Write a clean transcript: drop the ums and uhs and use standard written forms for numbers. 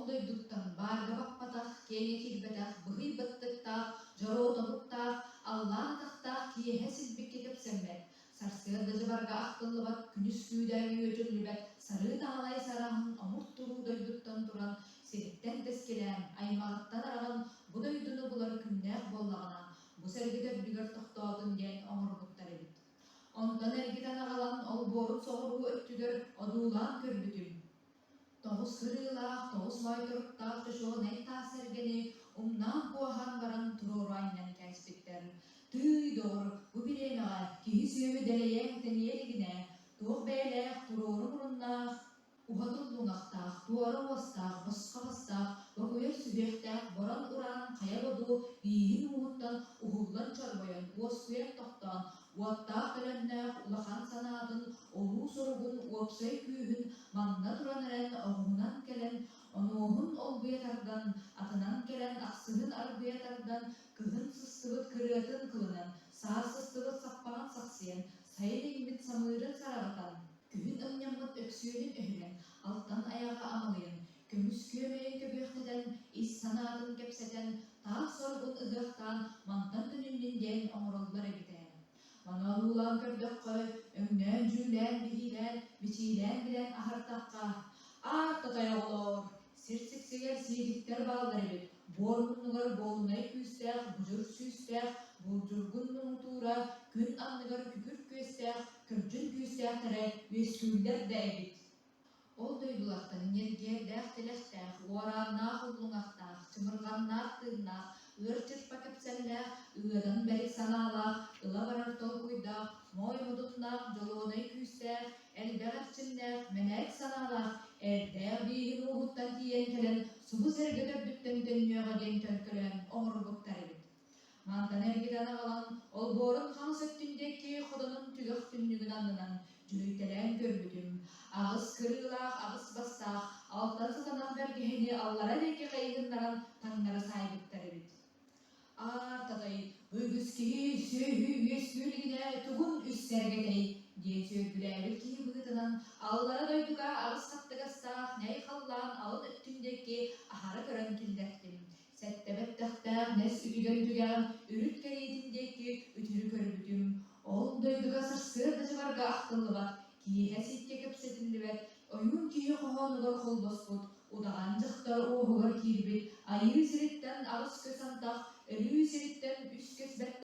дойдуттан баарга баппатах, киэҥэ киирбэтэх, быһый баттыктаах, дьоруо тобуктаах, аллаан атахтаах киэһэ силбиккэ кэпсэммэт, сарсыарда дьыбарга ахтыллыбат, күнүс күүдээҥҥэ үөтүллүбэт сарыы таалай сараһын омурт туруу дойдуттан туран, сириттэн тэскилээн, аймаҕыттан араҕан бу дойдуну булар күннээх буоллаҕына, бу сэргэ төрдүгэр тохтоотун диэн оҥорбуттар эбит. Онтон эргитэн аҕалан олбуорун соҕуруу өттүгэр одуулаан көрбүтүм. Тоҕус кырыылаах, тоҕус моойторуктаах чочуонай таас сэргэни умнаан куоһаан баран туруору анньан кээспиттэр. Тыый, доҕор, бу бириэмэҕэ киһи-сүөһү дэлэйэн тэнийэ илигинэ, туох бэйэлээх туруору муруннаах, Уһатыл луҥахтаах, туора уостаах, босхо бастаах, бокуйар сүһүөхтээх борон ураан хайа бодуу бииһин ууһуттан уһуллан чорбойон, уоскуйан тохтоон, уоттаах төлөннөөх улахан санаатын, улуу соругун уопсай күүһүн манна туран эрэн оҕуһунан кэлэн, онуоһун олгуйа тардан, атынан кэлэн ахсыһын аргыйа тардан, кыһын сыстыбыт кырыатын кылынан, саас сыстыбыт саппаҕын сахсыйан, сайын иҥмит самыырын сараҕытан, Күһүн ымньаммыт өксүөнүн өһүлэн, алтан айаҕа амалыйан, көмүс күөмэйин көбүөхтэтэн, ис санаатын кэпсэтэн, таах соругун ыһыахтаан мантан төнүннүн диэн оҥороллор эбит ээ. Маны одуулаан көрдөххө, өҥнөөн-дьүүлээн, биһиилээн, бичиилээн билэн аһартахха, аат татай оҕолоор, сир сиксигэр сиидиктэр бааллар эбит, буор муннугар буолунай күүстээх, будьур сүүстээх, булдьургун муҥутуура, күн анныгар күкүр күөстээх, Кырдьын күүстээхтэрэ үөскүүллэр да эбит. Ол дойдулартан ньиргиэрдээх тилэхтээх, уорааннаах уллуҥахтаах, чымырҕаннаах тыыннаах, ыар чырпа кэпсэллээх, ыадан бэрик санаалаах, ыла барар толкуйдаах, моой модуннаах, дьолуонай күүстээх, элбэх эрчимнээх, мэнээк санаалаах, эрдээх бииһин ууһуттан тиийэн кэлэн субу сэргэ төрдүттэн төннүөҕэ диэн төлкөлөөн оҥорбуттар эбит. Мантан эргитэн аҕалан, олбуорун хаҥас өттүн диэки хотонун түгэх түннүгүн аннынан дьүһүйтэлээн көрбүтүм. Аҕыс кырыылаах, аҕыс бастаах, алтан сатанах бэргэһэни аллара диэки хайыһыннаран таҥнары саайбыттар эбит. Аар татай, бу үгүс киһи сүөһү үөскүү илигинэ тугун үс сэргэтэй диэн сүөргүлээбит киһи быһыытынан аллара дойдуга аҕыс хаттыгастаах ньай халлаан алын өттүн диэки аһара көрөн киллэртим. Сэттэ бэттэхтээх нэс үтүгэн түгэҕин үрүт кэриитин диэки үтүрү көрбүтүм. Ол дойдуга сарсыарда дьыбарга ахтыллыбат, киэһэ сиккэ кэпсэтиллибэт, ойуун киһи хоһоонугар холбоспут, удаҕан дьахтар уоһугар киирбит, айыы сириттэн аҕыс көс антах.